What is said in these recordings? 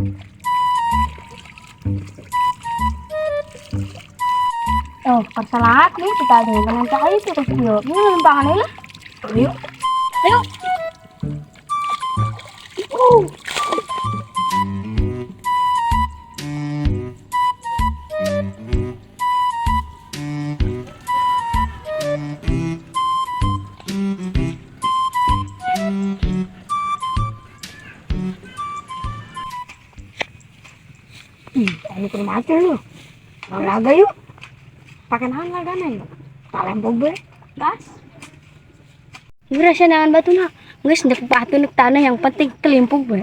Oh, kasalat nih kita ada yang menang cahaya itu terus yuk. Ini lempangan lah. Ayo. Ayo. Ini kena mati lu. Olahraga yuk. Pakai naon lagana yuk? Talempong be. Gas. Gimana nangan batu na? Geus ndek batu ndek tanah yang penting kelimpung be.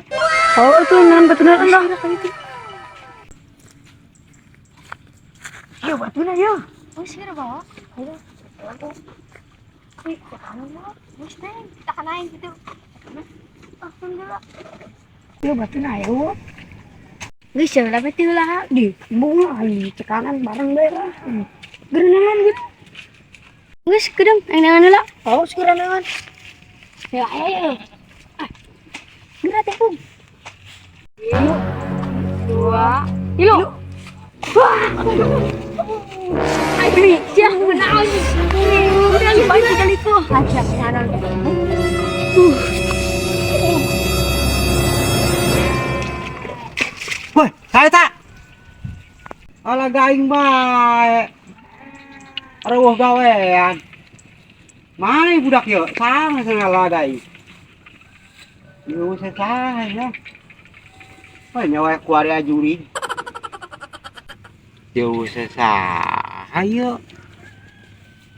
Oh, itu nangan batu na lah. Yo batu na yo. Oh, sih bawa. Ayo. Wih, kamu mau? Geus neng, kita kanain gitu. Oh, enggak. Yo batu na yo. Geus ya dapat lah. Di bunga ai cekanan bareng be lah. Gerenangan gitu. Geus gedeng aing nangan heula. Oh, segerenangan. Ya, ayo ayo. Ah. Geura teh, Pung. Dua. Ilu. Wah. Ayo, siah menaon. Udah lupa kali ku. Aja naon. Woi, saya tak. Alah gaing bae. Areuh gawean. Mana budak ieu? Saha sangala gaing. Ieu saha ya. Woi, nyawa ku ari ajuri. Ieu saha ieu.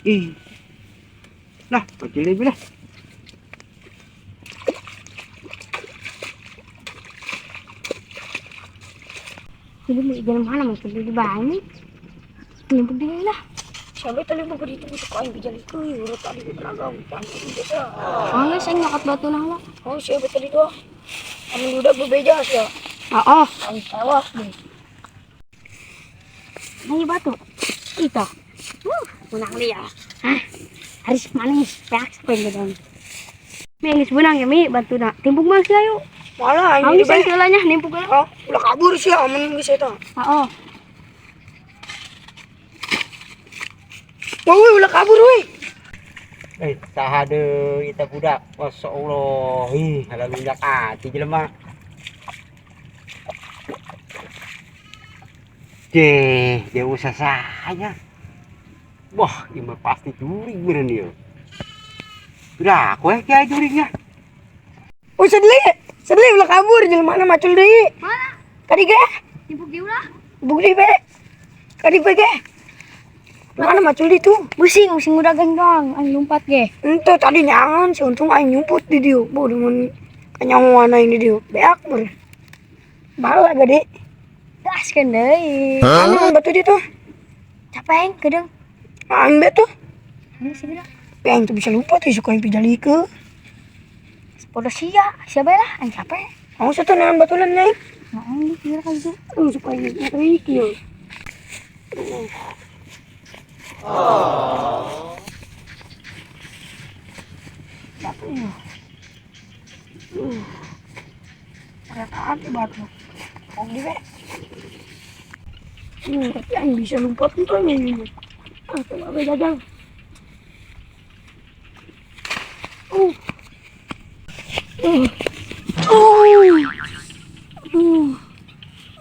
Ih. Lah, kecil lah. Jadi mau jalan mana mau pergi di banyak. Limpuk deh lah. Siapa tadi mau pergi itu kain bijaliku, urut tadi beragam, pantu biasa. Oh, enggak, saya nyakat batu nah lah. Oh, siapa tadi tuh? Amin udah berbeda sih ya. Oh, oh. Amin sawah deh. Ini batu. Itu. Menang dia. Hah? Haris manis, peak sepeng gitu. Mi geus beunang ya mi batu na. Timpuk mah sih ayo. Malah ini Ayo sih heula nya nimpuk heula. Oh, udah kabur sih amun geus eta. Oh. Wah, woi, ulah kabur woi. Saha deui eta budak. Masyaallah. Ih, halalunjak ati jelema. Deh, dia usah sahanya. Wah, ieu mah pasti jurig meureun ieu. Udah, aku kiai juringnya. Oh, sedih. Sedih ulah kabur jelema na macul deui. Mana? Kadi ge. Timpuk deui ulah. Buk deui be. Kadi be ge. Mana macul di tuh? Pusing, pusing udah genggang, aing lompat ge. Ente tadi nyangan sih, untung aing nyumput di dieu. Bo dengan kanyahoan aing di dieu. Beak ber. Bala gede. Gas kan deui. Anu batu di tuh. Capek aing gedeng. Aing be tuh. Ini sih gedeng. Be aing tuh bisa lupa tuh suka aing pijalikeun. Podo sia, siapa lah aing capek. Aing satu naon batulan aing. Nah, aing dikira kan itu. Aduh, suka aing ngeri kieu. Oh. Batu ya. Berat hati batu. Om di be. Tapi yang bisa lompat itu ini. Ah, coba be jajal.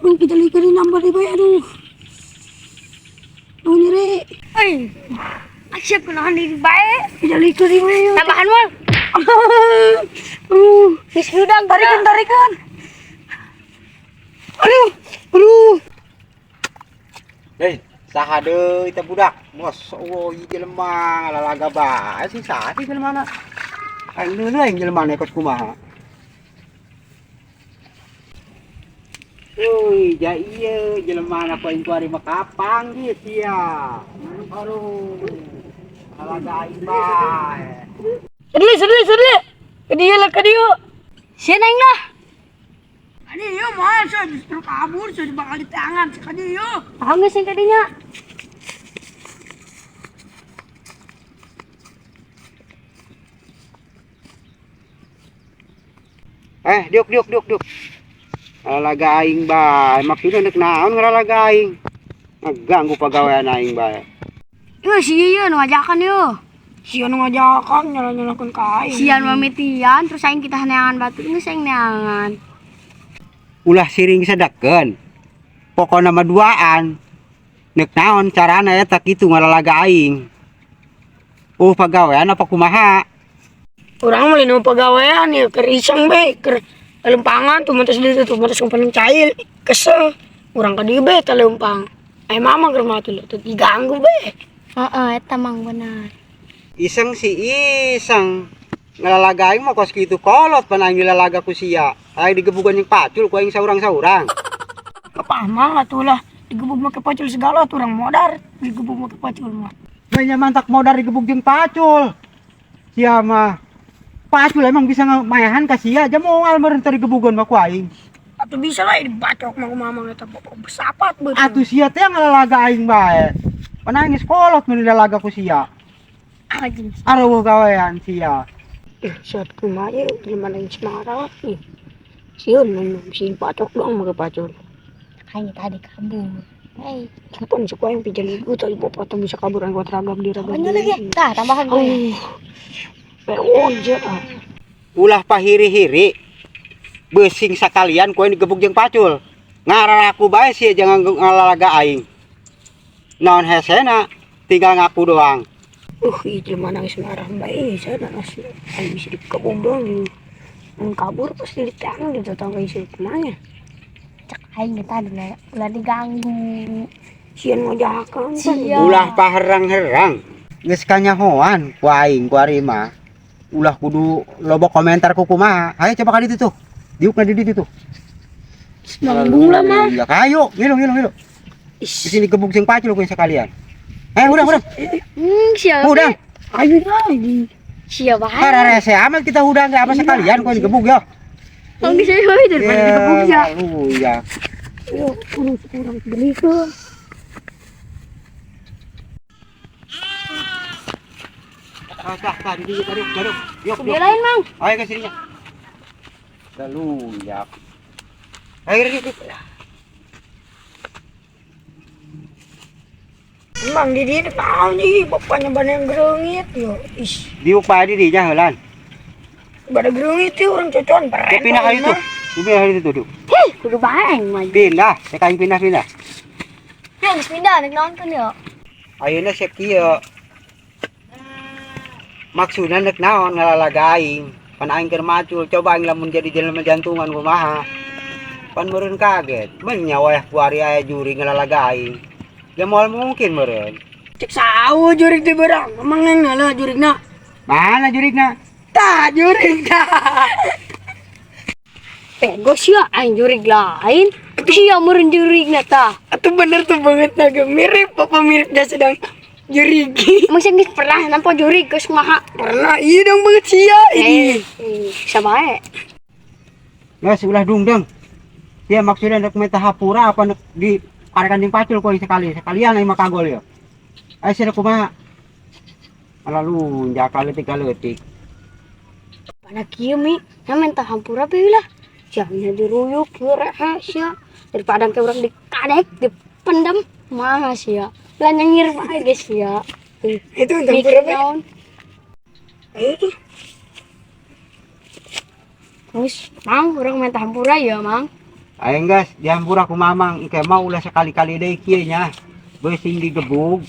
Aduh, kita lihat nambah deh, be. Aduh. Aduh, nyeri. Ay, asyik kunaon diri bae. Kita lihat di be. Tambahan wal. Aduh. Geus hudang, tarikan, tarikan. Aduh, aduh. Saha deui teh budak. Masyaallah, ieu jelema lalaga bae sih saha sih jelema na. Aing deuleu aing jelema na ikut kumaha. Uy, ja ieu jelema na ku aing kuari mah kapang gitu ya. Aduh. Lalaga aing bae. Sedih, sedih, sedih. Ke dia lah, ke dia. Sieun aing lah. Kadi yo masa justru kabur sudah bakal di tangan kadi yo. Paham geus sing kadinya? Diuk, diuk, diuk, diuk. Ngalalaga aing bae. Maksudna nek naon ngalalaga aing? Ngaganggu pagawean aing bae. Yo si ieu nu ngajakan yo. Sia nu ngajakan nyalah-nyalahkeun ka aing. Sian mamitian terus aing kita neangan batu geus aing neangan. Ulah siring sedekeun. Pokona mah duaan. Nek naon carana eta kitu ngalalaga aing. Oh, pagawean apa kumaha? Urang mah lain pagawean ya keur iseng be, keur lempangan tuh mentas ditu tuh mentas kumpanan cail kesel. Urang ka dieu be tah lempang. Ai mama keur mah tuh diganggu be. Heeh, eta mang bener. Iseng si iseng. Ngalalaga aing mah kos kitu kolot pan aing dilalaga ku sia. Aing digebugan jeung pacul ku aing saurang-saurang. Kepaham atuh lah digebuk make pacul segala tuh urang modar digebuk make pacul mah. Banyak mantak modar digebuk jeung pacul. Sia mah. Pacul emang bisa ngamayahan ka sia aja moal meureun teu digebugan mah ku aing. Atuh bisa lah dibacok mah ku mamang eta bapak besapat betul. Atuh sia teh ngalalaga aing bae. Pan aing geus kolot mun dilalaga ku sia. Anjing. Areueuh gawean sia. Ih, saat kumaha ieu jelema lain Semarang ih. Sieun mun si bacok doang make pacul. Aing tadi kabur. Hei, Kapan sih aing pijan ibu tadi bapak tuh bisa kabur aing kuat ragam di ragam. apanya lagi? Tah, tambahan gue. Oh. Pero ah. Ulah pahiri-hiri. Besing sakalian ku aing digebuk jeung pacul. Ngararaku bae sia jangan ngalalaga aing. Naon hesena tinggal ngaku doang. Ih jelema nangis marah bae sana asli. Aing bisa dikebung doang gitu. Mun kabur pasti ditangkap gitu tetangga isi kumanya. Cek aing tadi lah, ulah diganggu. Sieun ngajakan kan. Sia. Ulah paherang-herang. Geus kanyahoan ku aing ku ari mah. Ulah kudu loba komentar ku kumaha. Ayo coba ka ditu tuh. Diuk na di ditu tuh. Nanggung lah mah. Ya kayo, ngilu ngilu ngilu. Di sini gebuk jeung pacul ku sekalian. Eh, udah, udah. Siapa? Udah. Ayo lagi. Siapa? Rese amat kita udah nggak apa sekalian kau digebuk ya. Ang bisa yoi daripada digebuk ya. Lu ya. Yo, kurang kurang beli ke. Ah, tah, tah, di dieu tadi, jaduk. Yuk, Dia lain, Mang. Ayo ke sininya. Lalu ya. Ayo yuk, yuk. Emang di dia tahu nih bapaknya bana yang gerengit yo. Ih, Diuk pa di dinya heulan. bana gerengit ya orang cocoan Dia pindah kali itu. Pindah kali itu tuh. Hei, kudu bae aing mah. Pindah, saya kain pindah-pindah. Ya, geus pindah nek naon kan ya. Ayeuna sia kieu. Maksudna nek naon ngalalaga aing. Pan aing keur macul, coba aing lamun jadi jelema jantungan kumaha. Pan meureun kaget. Men nyawa kuari aya juri ngalalaga aing. Ya moal mungkin meureun. Cek sawo jurig di berang. Emang yang nala jurigna. Mana jurigna? Tah jurig tah. Pego sia aing jurig lain. Sia meureun jurigna tah. Atau bener tuh banget naga mirip bapak mirip dia sedang jurigi. Emang sih geus pernah nampo jurig geus kumaha. Pernah iya dong banget sia ini. Eh, sama bae. Geus ulah dungdeng. Dia maksudnya nek minta hapura apa nek di parekan jeung pacul ku sekali. Sekalian aing mah kagol ya. Ayo sia kumaha? Alah lunjak leutik leutik. Pada kieu mi, na minta hampura bae lah. Sia diruyuk kieu rehe sia. Daripada ke urang dikadek, dipendem, mah sia. Lah nyengir bae geus sia. Itu untuk Mikir berapa? naon. Ayo tuh. Terus, Mang, urang minta hampura ya, Mang. Ayo guys, dihampura ku mamang, engke mah ulah sekali-kali deui kieu nya. Beusing digebug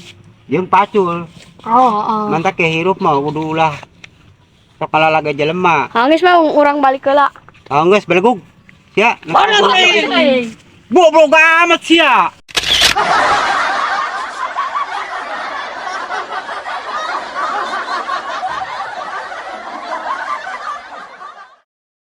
jeung pacul. Oh, oh. Mantak ke hirup mah kudu ulah sok kalalaga jelema. Geus mah urang balik heula. Ah geus belegug. Sia. Goblok amat sia.